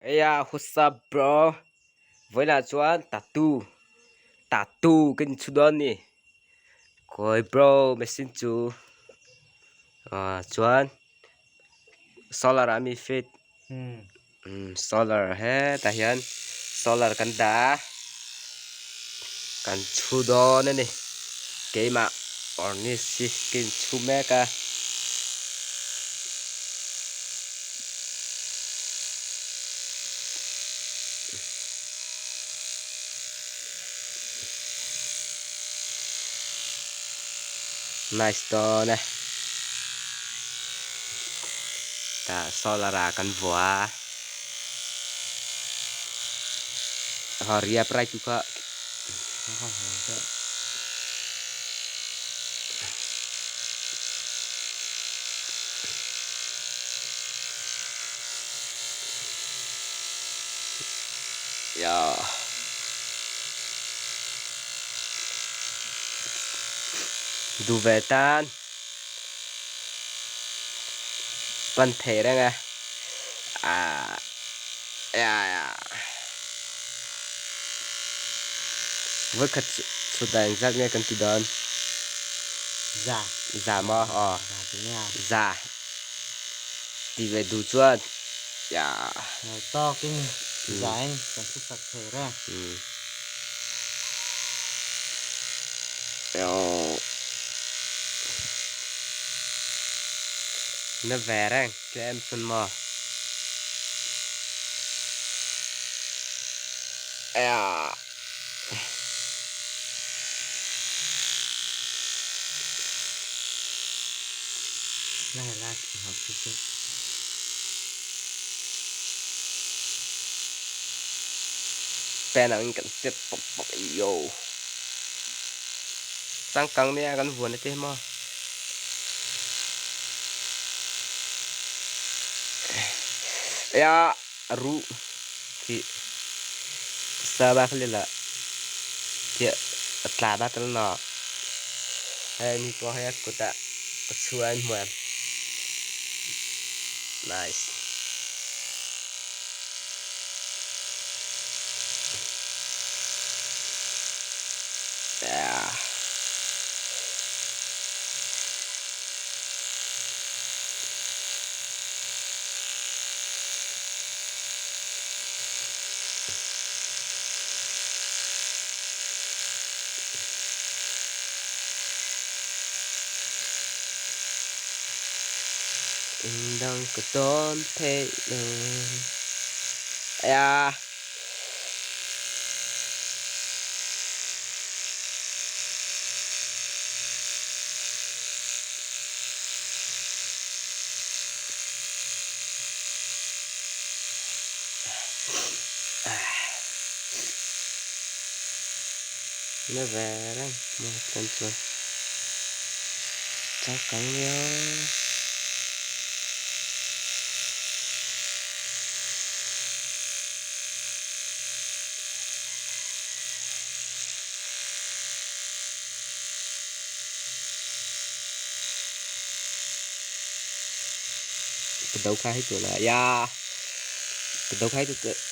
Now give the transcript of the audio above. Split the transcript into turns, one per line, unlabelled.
Heya what's up bro vawiinah chuan tattoo tattoo ka inchhu dawn a ni khawi bro machine chu ah chuan solar ah mi fit solar hetah hian solar kan dah a kan chhu dawn a ni keimah ornis hi ka inchhu mek a. Nice dawn e tah solar ah kan vuah a ha riap rai tu kha Duh ve tan pan thei reng a ah Vawikhat chhut ah engzat nge kan ti dawn?
Za.
Za maw? Aw.
Za ti mai a.
Za. Ti ve duh chuan ya.
Tawkin za in kan chhut sak thei reng.
Na ve reng tlem chuan maw? Pen ang in kan set pawp pawp a yo changkang nia kan vuan ate maw a ruh khi sa bak le la tiah a tla bak la na hei ni pawh hei a kut ah a chuan hmuam nice. Yeah. Engdang ka tawn theih lo Aya Na ve reng maw chuan chuan changkang nia. Ka do kha hei tuna ya ka do kha hei tu.